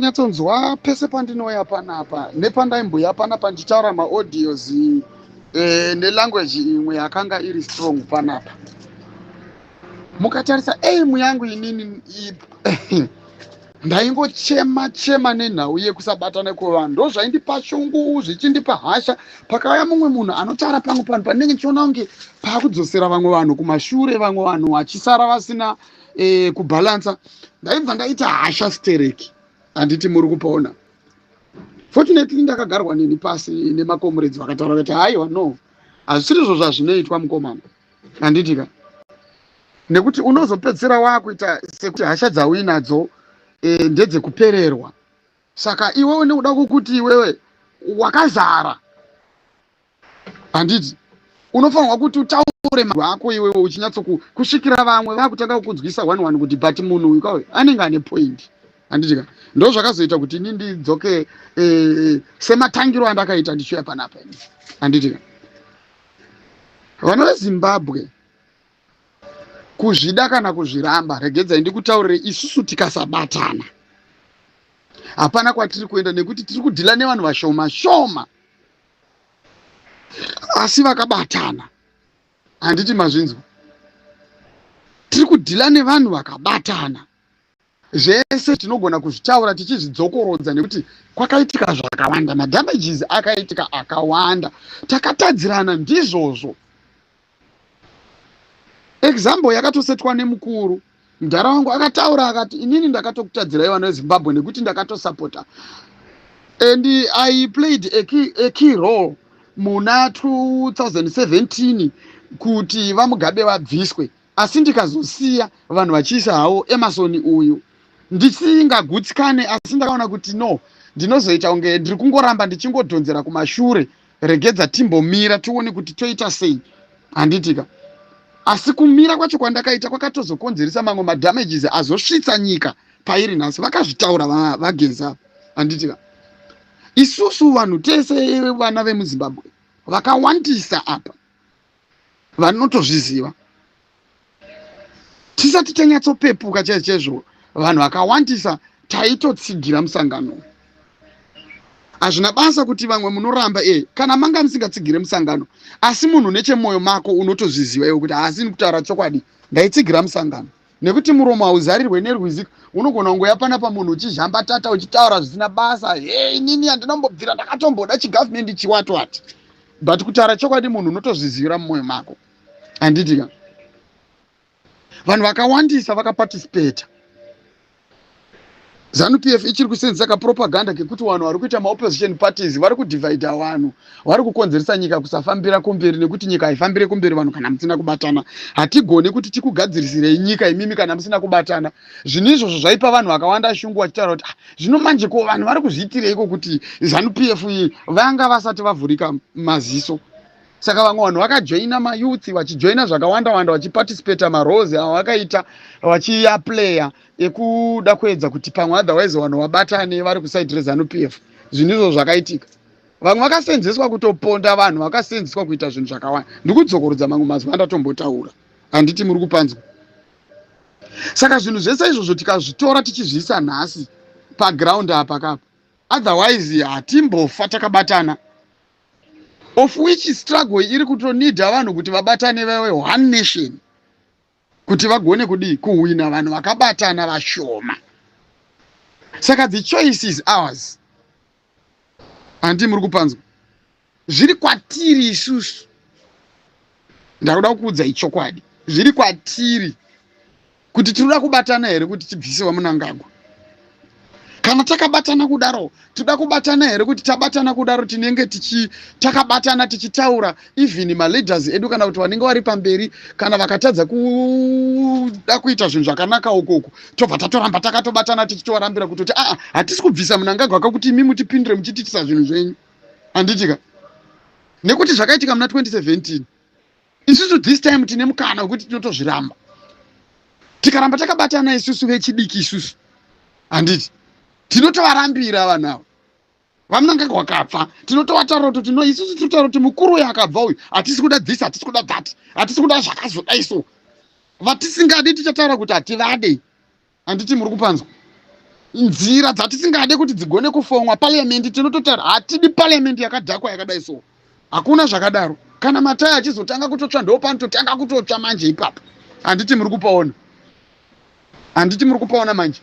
Nyatsonzwa pese pandinouya panapa nepandaimboya panapa ndichitaura maaudios nelanguage imwe yakanga iri strong panapa. Mukatarisa aim yangu inini, ndaingochema chema nenhau yekusabatana kwevanhu. Ndo zvaindipa shungu, zvichindipa hasha. Pakauya mumwe munhu anotaura pamwe panhu pandinenge ndichiona kunge paakudzosera vamwe vanhu kumashure, vamwe vanhu vachisara vasina kubhalansa, ndaibva ndaita hasha stereki. Handiti muri kupaona? Fortunately, ndakagarwa neni pasi nemakomuredzi, vakataura kuti, "Haiwa, no, hazvisirizvo zvazvinoitwa, mukomana." Handiti ka? Nekuti unozopedzisira waakuita sekuti hasha dzauinadzo ndedzekupererwa. Saka iwewe nekuda kwokuti iwewe wakazara, handiti unofanirwa kuti utaure mazwi ako iwewe uchinyatso kusvikira vamwe vakutanga kukunzwisa one one kuti, "But munhu uyu kauyu anenge ane point." Handiti ka? Ndo zvakazoita kuti ini ndidzoke sematangiro andakaita ndichiuya panapa ini. Handiti ka? Vana veZimbabwe, kuzvida kana kuzviramba, regedzai ndikutaurire, isusu tikasabatana hapana kwatiri kuenda, nekuti tiri kudhila nevanhu vashoma shoma asi vakabatana. Handiti mazvinzwa? Tiri kudhila nevanhu vakabatana. Zvese tinogona kuzvitaura tichizvidzokorodza nekuti kwakaitika zvakawanda, madamages akaitika akawanda, takatadzirana. Ndizvozvo, example yakatosetwa nemukuru mudhara wangu, akataura akati, "Inini ndakatokutadzirai, vana veZimbabwe, nekuti ndakatosapota and I played a key role muna 2017 kuti vaMugabe vabviswe, asi ndikazosiya vanhu vachiisa havo Emmerson uyu ndisingagutsikane. Asi ndakaona kuti no, ndinozoita kunge ndiri kungoramba ndichingodhonzera kumashure. Regedza timbomira tione kuti toita sei." Handitika? Asi kumira kwacho kwandakaita kwakatozokonzeresa mamwe madamages azosvitsa nyika pairi nhasi. Vakazvitaura vaGeza. Handitika? Isusu vanhu tese, vana vemuZimbabwe vakawandisa apa vanotozviziva. Tisati tanyatsopepuka chaizvo chaizvo, vanhu vakawandisa taitotsigira musangano. Hazvina basa kuti vamwe munoramba kana manga musingatsigire musangano, asi munhu nechemwoyo mako unotozviziva iwe kuti haasini kutaura chokwadi, ndaitsigira musangano. Nekuti muromo hauzarirwe nerwizi. Unogona kungoya panapa munhu uchizhambatata, uchitaura zvisina basa, "He, inini handinombobvira ndakatomboda chigavhumendi chiwatwati," but kutaura chokwadi munhu unotozvizivira mumwoyo mako. Handitika? Vanhu vakawandisa vakaparticipata. ZANU PF ichiri kusenzesa kapropaganda kekuti vanhu vari kuita maopposition parties vari kudhivhaidha vanhu, vari kukonzeresa nyika kusafambira kumberi, nekuti nyika haifambire kumberi vanhu kana musina kubatana. Hatigoni kuti tikugadzirisirei nyika imimi kana musina kubatana. Zvinhu izvozvo zvaipa vanhu vakawanda shungu, vachitaura kuti, "Ah, zvino manje ko vanhu vari kuzviitireiko kuti ZANU PF iyi?" Vanga vasati vavhurika maziso. Saka vamwe vanhu vakajoina mayouth, vachijoina zvakawanda wanda, vachiparticipata maroles avo vakaita vachiaplaya ekuda kuedza kuti pamwe otherwise vanhu vabatane vari kuside reZANU PF. Zvinhu izvozvo zvakaitika. Vamwe vakasenzeswa kutoponda vanhu, vakasenzeswa kuita zvinhu zvakawanda. Ndikudzokorodza mamwe mazuva andatombotaura. Handiti muri kupanzwa? Saka zvinhu zvese izvozvo tikazvitora tichizviisa nhasi paground apa kapa, otherwise hatimbofa takabatana, of which struggle iri kutonidha vanhu kuti vabatane, vave one nation, kuti vagone kudii? Kuhwina. Vanhu vakabatana vashoma. Saka the choice is ours. Handi muri kupanzwa? Zviri kwatiri isusu. Ndakuda kukuudzai chokwadi, zviri kwatiri kuti tinoda kubatana here kuti tibvise vaMnangagwa. Kana takabatana kudaro, toda kubatana here kuti tabatana kudaro tinenge tichi takabatana tichitaura, even maleaders edu kana kuti vanenge vari pamberi, kana vakatadza kuda kuita zvinhu zvakanaka ukoko, tobva tatoramba takatobatana tichitovarambira kutoti, "Aa, hatisi kubvisa Mnangagwa kakuti imi mutipindure muchitiitisa zvinhu zvenyu." Handitika? Nekuti zvakaitika muna 2017, isusu this time tine mukana wekuti tinotozviramba. Tikaramba takabatana isusu vechidiki isusu, handiti tinotovarambira vanhu ava? VaMnangagwa wakabva, tinotovataura kuti tino isusu tinotaura kuti mukuru uyu akabva uyu, hatisi kuda this, hatisi kuda that, hatisi kuda zvakazodai. So vatisingadi tichataura kuti hativade. Handiti muri kupanzwa? Nzira dzatisingade kuti dzigone kufomwa parliament, tinototaura hatidi parliament yakadhakwa yakadai so. Hakuna zvakadaro. Kana mataya achizotanga kutotsva, ndo panototanga kutotsva manje ipapo. Handiti muri kupaona? Handiti muri kupaona manje?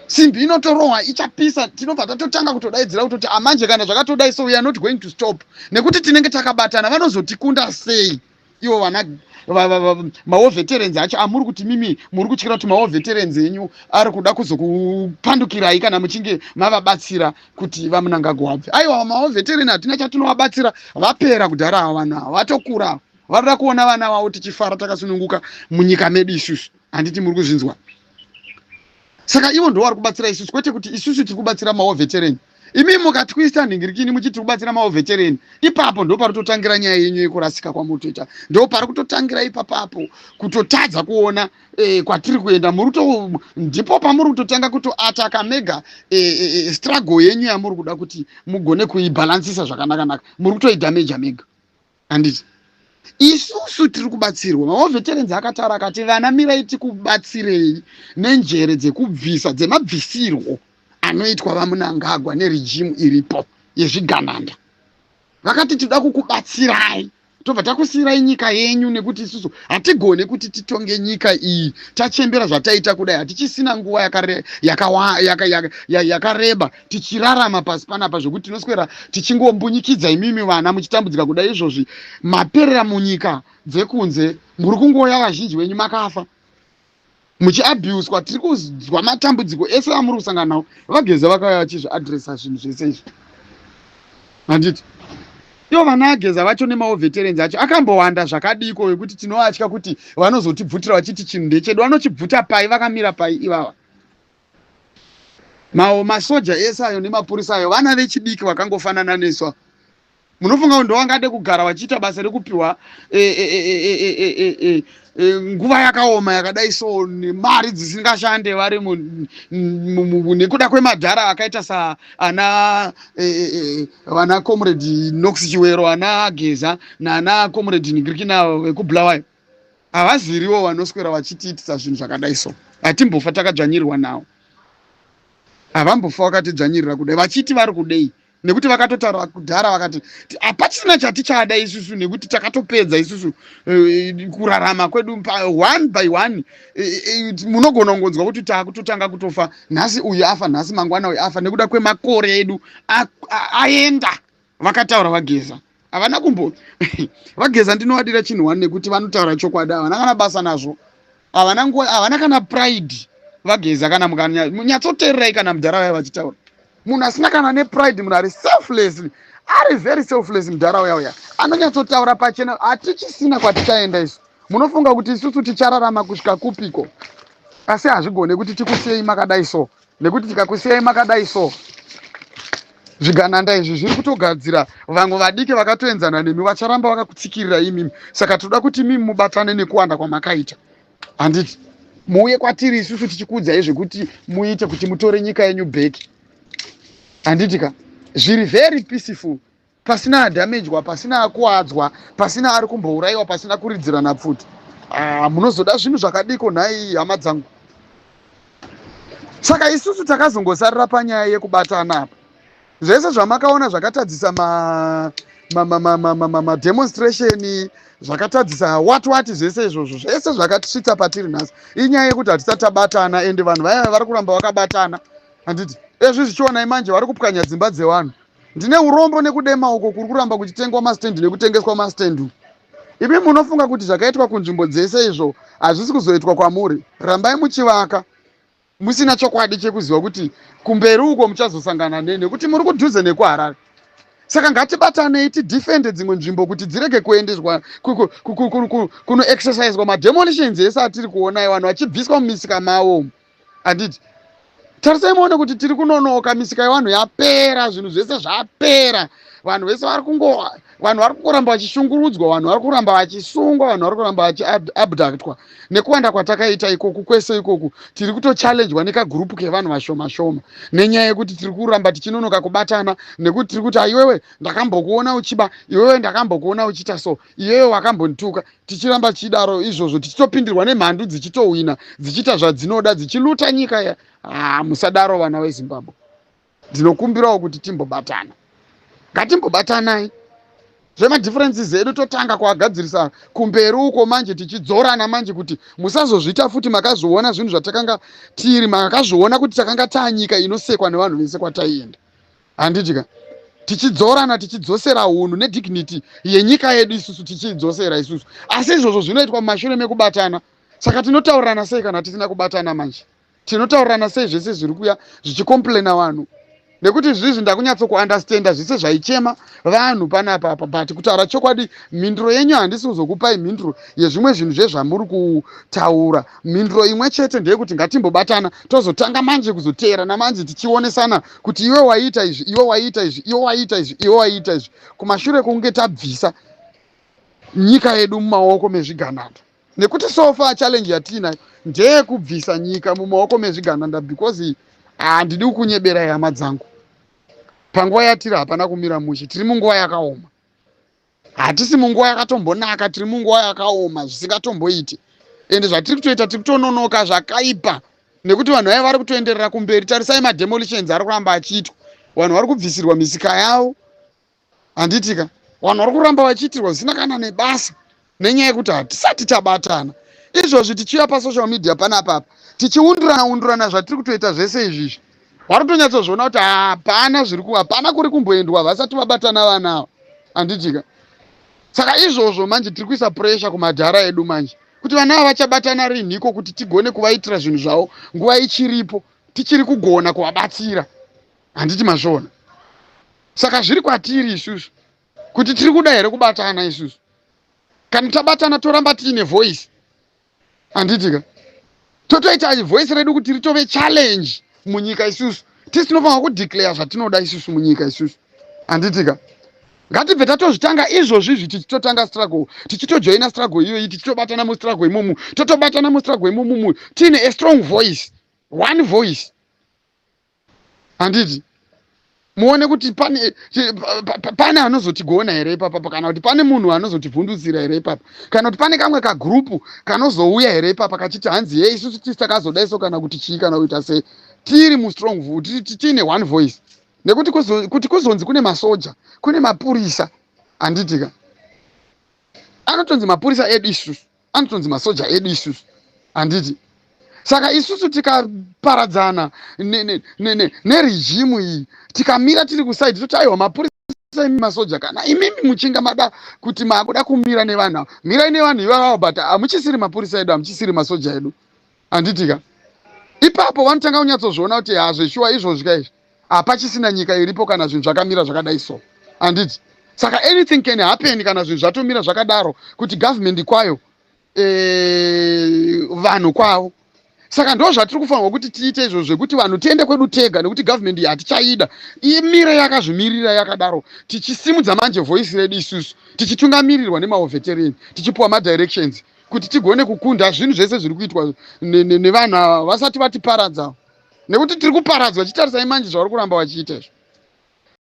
Simbi inotorohwa ichapisa. Tinobva tatotanga kutodaidzira kutoti amanje kana zvakatodai so, we are not going to stop, nekuti tinenge takabatana. Vanozotikunda sei ivo vana mawar veterans acho amuri kuti mimi muri kutyira kuti mawar veterans enyu ari kuda kuzokupandukirai kana muchinge mavabatsira kuti vaMnangagwa vabve? Aiwa, mawar veteran hatina chatinovabatsira, vapera kudhara ava. Vanhu ava vatokura, varida kuona vana vavo tichifara takasununguka munyika medu isusu. Handiti muri kuzvinzwa? Saka ivo ndo vari kubatsira isusu, kwete kuti isusu tiri kubatsira mawar veteran. Imi mukatwista nhingirikini muchiti tiri kubatsira mawar veteran, ipapo ndo pari kutotangira nyaya yenyu yekurasika kwamutoita. Ndo pari kutotangira ipapapo kutotadza kuona kwatiri kuenda. Ndipo pamuri kutotanga kutoataka mega struggle yenyu yamuri kuda kuti mugone kuibhalansisa zvakanaka-naka. Muri kutoidhameja mega, handiti? Isusu tiri kubatsirwa. Mawar veterans akataura akati, "Vana, mirai tikubatsirei nenjere dzekubvisa, dzemabvisirwo anoitwa vaMnangagwa neregime iripo yezvigananda." Vakati, "Tinoda kukubatsirai, tobva takusiyirai nyika yenyu, nekuti isusu hatigone kuti titonge nyika iyi. Tachembera zvataita kudai, hatichisina nguva yakareba yaka, yaka, yaka tichirarama pasi panapa zvokuti tinoswera tichingombunyikidzwa imimi vana muchitambudzika kudai. Izvozvi maperera munyika dzekunze, muri kungoya vazhinji venyu makafa muchiabhuswa. Tiri kuzwa matambudziko ese amuri kusangana nawo." VaGeza vakauya vachizviadresa zvinhu zvese izvi, handiti? Ivo vana aGeza vacho nemawar veterans acho akambowanda zvakadiko vekuti tinovatya kuti vanozotibvutira vachiti chinhu ndechedu? Vanochibvuta pai? Vakamira pai ivava? Mawo masoja ese ayo nemapurisa ayo vana vechidiki vakangofanana nesu. Munofunga kuti ndovangade kugara vachiita basa rekupiwa nguva yakaoma yakadai so, nemari dzisingashande, vari nekuda kwemadhara akaita saana vana Comrade Knox Chiwero, ana Geza naana Comrade Nigirikina vekuBulawayo? Havaziriwo vanoswera vachitiitisa zvinhu zvakadai so. Hatimbofa takadzvanyirirwa nawo, havambofa vakatidzvanyirira kudai vachiti vari kudei, nekuti vakatotaura kudhara vakati hapachisina chatichada isusu, nekuti takatopedza isusu kurarama kwedu one by one. Munogona kungonzwa kuti taakutotanga kutofa nhasi, uyu afa nhasi, mangwana uyu afa, nekuda kwemakore edu aenda. Vakataura vaGeza, havana kumbo vaGeza ndinovadira chinhu one, nekuti vanotaura chokwadi, havana kana basa nazvo, havana nguva, havana kana pride vaGeza. Kana munyatsoteererai kana mudhara vaya vachitaura, munhu asina kana nepride, munhu ari selfless, ari very selfless. Mudhara uya uya anonyatsotaura pachena, hatichisina kwatichaenda isu. Munofunga kuti isusu tichararama kusvika kupiko? Asi hazvigone kuti tikusiyei makadai so, nekuti tikakusiyai makadai so, zvigananda izvi zviri kutogadzira vamwe vadiki vakatoenzana nemi vacharamba vakakutsikirira imimi. Saka toda kuti imimi mubatane nekuwanda kwamakaita, handiti? Muuye kwatiri isusu tichikuudzai zvekuti muite kuti mutore nyika yenyu back, handiti ka? Zviri very peaceful, pasina adhamejwa, pasina akuwadzwa, pasina ari kumbourayiwa, pasina kuridzirana pfuti. Ah, munozoda zvinhu zvakadiko nhai hama dzangu? Saka isusu takazongosarira panyaya yekubatana apa. Zvese zvamakaona zvakatadzisa mademonstration, zvakatadzisa what what, zvese izvozvo, zvese zvakatisvitsa patiri nhasi inyaya yekuti hatisati tabatana. Ende vanhu vaya vari kuramba vakabatana, handiti? Ezvi zvichionai manje vari kupwanya dzimba dzevanhu. Ndine urombo nekudema uko kuri kuramba kuchitengwa mastendi nekutengeswa mastendi. Imi munofunga kuti zvakaitwa kunzvimbo dzese izvo hazvisi kuzoitwa kwamuri? Rambai muchivaka musina chokwadi chekuziva kuti kumberi uko muchazosangana nei, nekuti muri kudhuze nekuHarare. Saka ngatibatanei, tidefende dzimwe nzvimbo kuti dzirege kuendeswa kunoexerciswa mademolitions ese atiri kuona, vanhu vachibviswa mumisika mavo, handiti? Tarisai muone kuti tiri kunonoka. Misika yevanhu yapera, zvinhu zvese zvapera, vanhu vese vari kungo Vanhu vari kuramba vachishungurudzwa, vanhu vari kuramba vachisungwa, vanhu vari kuramba vachiabductwa. Nekuwanda kwatakaita ikoku kwese ikoku, tiri kutochallenjwa nekagurupu kevanhu vashoma shoma nenyaya yekuti tiri kuramba tichinonoka kubatana, nekuti tiri kuti, "Aiwewe, ndakambokuona uchiba, iwewe ndakambokuona uchiita so, iwewe wakambondituka." Tichiramba tichidaro izvozvo, tichitopindirwa nemhandu, dzichitowina, dzichiita zvadzinoda, dzichiluta nyika ya. Ah, musadaro, vana veZimbabwe. Ndinokumbirawo kuti timbobatana, ngatimbobatanai. Zvemadifferences edu totanga kuagadzirisa kumberi uko manje, tichidzorana manje kuti musazozviita futi. Makazviona zvinhu zvatakanga tiri, makazviona kuti takanga taanyika inosekwa nevanhu vese kwataienda, handiti ka? Tichidzorana, tichidzosera unhu nedignity yenyika yedu isusu, tichiidzosera isusu. Asi izvozvo zvinoitwa mumashure mekubatana. Saka tinotaurirana sei kana tisina kubatana manje? Tinotaurirana sei zvese zviri kuya zvichicomplaina vanhu? Nekuti zvizvi ndakunyatsokuunderstanda zvese zvaichema vanhu panapa apa. But kutaura chokwadi, mhinduro yenyu handisi kuzokupai mhinduro yezvimwe zvinhu zvezvamuri kutaura. Mhinduro imwe chete ndeyekuti ngatimbobatana, tozotanga manje kuzoteerana manje, tichionesana kuti iwe waiita izvi, iwe waiita izvi, iwe waiita izvi, iwe waiita izvi, kumashure kunge tabvisa nyika yedu mumaoko mezvigananda. Nekuti so far challenge yatiinayo ndeyekubvisa nyika mumaoko mezvigananda, because handidi kukunyeberai, hama dzangu, panguva yatiri hapana kumira mushe. Tiri munguva yakaoma, hatisi munguva yakatombonaka, tiri munguva yakaoma zvisingatomboiti. Ende zvatiri kutoita, tiri kutononoka zvakaipa, nekuti vanhu vaiva vari kutoenderera kumberi. Tarisai mademolitions ari kuramba achiitwa, vanhu vari kubvisirwa misika yavo, handitika? Vanhu vari kuramba vachiitirwa zvisina kana nebasa nenyaya yekuti hatisati tabatana. Izvozvi tichiuya pasocial media panapapa, tichiundurana undurana, zvatiri kutoita zvese izvizvi, vari kutonyatsozviona kuti hapana zviri, hapana kuri kumboendwa vasati vabatana vana ava, handitika? Saka izvozvo manje tiri kuisa pressure kumadhara edu manje kuti vana ava vachabatana rinhiko, kuti tigone kuvaitira zvinhu zvavo nguva ichiripo, tichiri kugona kuvabatsira, handiti mazviona? Saka zviri kwatiri isusu kuti tiri kuda here kubatana isusu. Kana tabatana, toramba tiine voice, handitika? Totoita voice redu kuti ritove challenge munyika isusu. Tisi tinofanira kudeclare zvatinoda isusu munyika isusu, handitika? Ngatibve tatozvitanga izvozvi izvi, tichitotanga struggle, tichitojoina struggle iyoyi, tichitobatana mustruggle imomu, totobatana mustruggle imomumu tiine a strong voice, one voice, handiti? Muone kuti pane anozotigona here ipapa, kana kuti pane munhu anozotivhundutsira here ipapa, kana kuti pane kamwe kagurupu kanozouya here ipapa kachiti hanzi, "Ye, isusu tisi takazodai so," kana kuti chii, kana kuita sei. Tiri mustrong, tiine one voice. Nekuti kuti kuzonzi kune masoja, kune mapurisa, handitika? Anotonzi mapurisa edu isusu, anotonzi masoja edu isusu, handiti? Saka isusu tikaparadzana neregime iyi, tikamira tiri kuside, toti, "Aiwa, mapurisa, imi masoja, kana imimi muchinga mada kuti makuda kumira nevanhu ava, mirai nevanhu ivavavo, but hamuchisiri mapurisa edu, hamuchisiri masoja edu," handitika? Ipapo vanotanga kunyatsozviona kuti hazveshuwa izvozvi kaizvi, hapachisina nyika iripo kana zvinhu zvakamira zvakadai so, handiti? Saka anything can happen kana zvinhu zvatomira zvakadaro, kuti government kwayo, vanhu kwavo. Saka ndo zvatiri kufanirwa kuti tiite izvozvo, zvekuti vanhu tiende kwedu tega, nekuti government hatichaida, imire yakazvimirira yakadaro. Tichisimudza manje voice redu isusu, tichitungamirirwa nemawar veteran, tichipiwa madirections kuti tigone kukunda zvinhu zvese zviri kuitwa nevanhu ava vasati vatiparadza, nekuti tiri kuparadzwa. Chitarisai manje zvavari kuramba vachiita izvo.